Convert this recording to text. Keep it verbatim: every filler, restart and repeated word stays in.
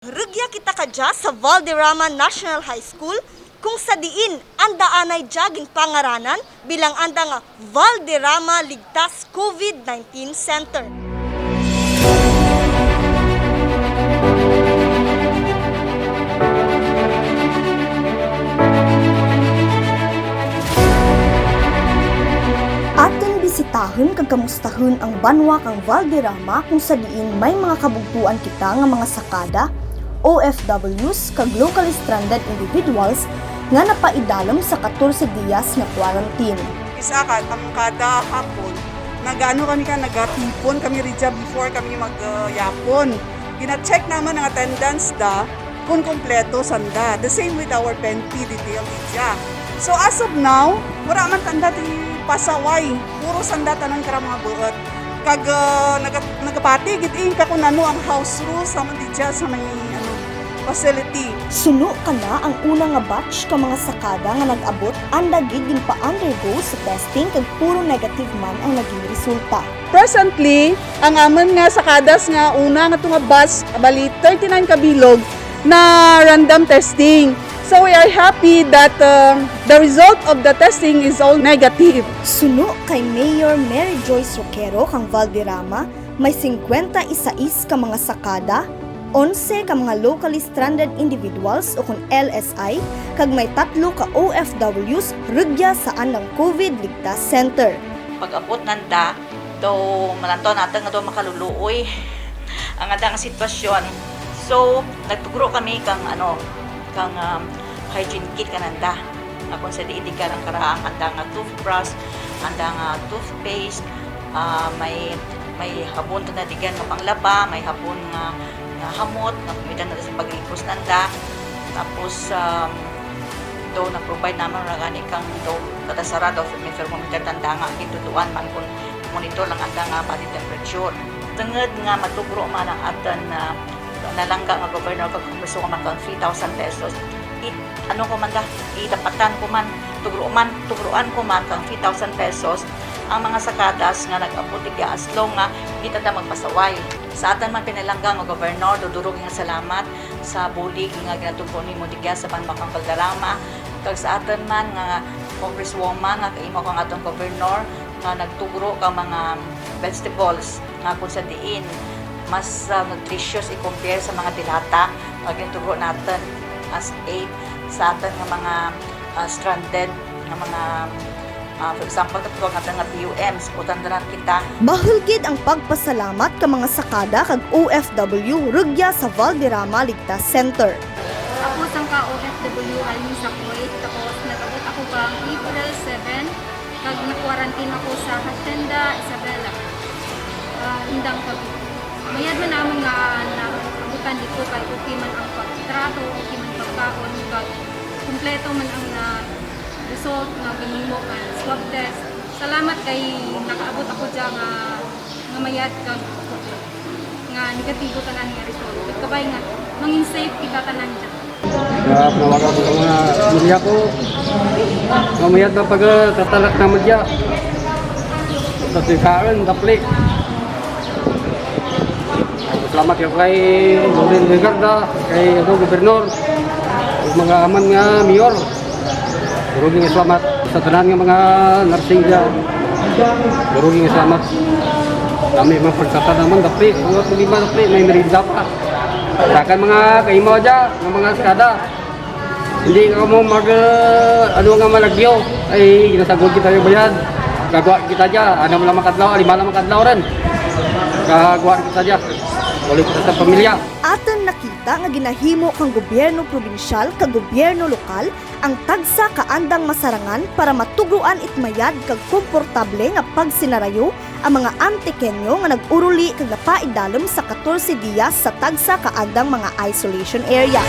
Rugya kita kadya sa Valderrama National High School, kung sa diin anda anay dya ginpangaranan bilang anda nga Valderrama Ligtas COVID nineteen Center. Atun bisitahun kag kamustahun ang banwa kang Valderrama kung sa diin may mga kabugtuan kita nga mga sakada, O F Ws, kag locally stranded individuals nga napaidalum sa katorse diyas nga quarantine. Isa ka, ang kada hapon, nag-ano kami ka, nagatipon kami ridya before kami mag, ah, yapon. Gina-check namun ang attendance da, kung kompleto sanda. The same with our P N P, D T L D dya. So as of now, wara man tanda ti pasaway. Puro sanda tanan kara mga buot. Kag, ah, naga-, nagapati gid, eh, ka kung ano ang house rules namun didya sa may, ano, facility. Suno kana ang una nga batch ka mga sakada nga nag-abot, anda gid ginpa-undergo sa testing kag puro negative man ang naging resulta. Presently, ang amun nga sakadas nga una nga tunga batch, bali thirty-nine kabilog, na random testing. So we are happy that, uh, the result of the testing is all negative. Suno kay Mayor Mary Joyce Roquero kang Valderrama, may singkwenta y sais ka mga sakada, onse ka mga locally stranded individuals ukon L S I, kag may tatlo ka O F Ws rugya sa andang COVID Ligtas Center. Pag-abot nanda, daw malantaw natun nga daw makaluluoy ang andang sitwasyon. So, nagtugro kami kang, ano, kang, um, hygiene kit kananda. Nga kung sa diin didya ang kara ang andang nga toothbrush, andang nga toothpaste, ah, may, may habon tanda didya nga panglaba, may habon nga, nga hamot, nga gamitan nanda sa paglipos nanda. Tapos, um, daw na-provide namun ra gani kang daw kada sara daw may thermometer tanda nga gintutuan man kung monitor lang andang, ah, body temperature. Tungud nga matugro man ang atun, ah, pinalangga nga gobernador kag Kongreso nga man kang three thousand pesos. I-, ano ko man da, idapatan ko man, tugro man, tugroan ko man kang three thousand pesos ang mga sakadas nga nag-abot didya as long nga di tanda magpasaway. Sa atun man pinalangga nga gobernador, duro-duro nga salamat sa bulig nga ginatugro nimo didya sa banwa kang Valderrama. Kag sa atun man nga congresswoman nga kaimaw kang atun gobernador nga nagtugro kang mga vegetables nga kung sa diin mas, ah, nutritious i-compare sa mga delata nga ginatugro natun as aid sa atun nga mga, ah, stranded nga mga, ah, for example, katong atun nga P U Ms, utan daran kita. Bahul gid ang pagpasalamat ka mga sakada kag O F W rugya sa Valderrama Ligtas Center. Ako sangka O F W halin sa Kuwait, tapos nag-abot ako kang April seven, kag na-quarantine ako sa Hacienda Isabela, ah, Indang, Cavite. Mayad man amun nga naabutan didto kay okay man ang pagtrato, okay man pagkaon, kag kumpleto man ang na result nga ginhimo nga swab test. Salamat kay nakaabot ako dya nga, nga mayad kag nga negatibo tanan nga result. Kag kabay nga mangin safe kita tanan dya. Kaya panawagan ko sa mga pamilya ko, nga mayad na pagtatalak namun dya. Sa sikaran, dapli. Salamat kay Loren Legarda, kay, ano, gobernador, ug mga amun nga mayor. Duro gid nga salamat sa tanan nga mga nursing dya. Duro gid nga salamat. Nami man pagtrato namun, dapli, mga problema, dapli, may merienda pa. Sa akun mga kaimaw dya, nga mga sakada. Indi kamo mag, eh, ano nga malagyo, ay, ginasagod kita dya bayad. Kagwa kita dya, ano man lang makadlaw, lima lang makadlaw run. Kagwa kita dya. Tuloy kita sa pamilya. Atun nakita nga ginahimo kang gobyerno probinsyal kag gobyerno lokal ang tagsa ka andang masarangan para matugruan it mayad kag komportable nga pagsinarayo ang mga Antiqueño nga nag-uruli kag napaidalum sa katorse diyas sa tagsa ka andang mga isolation area.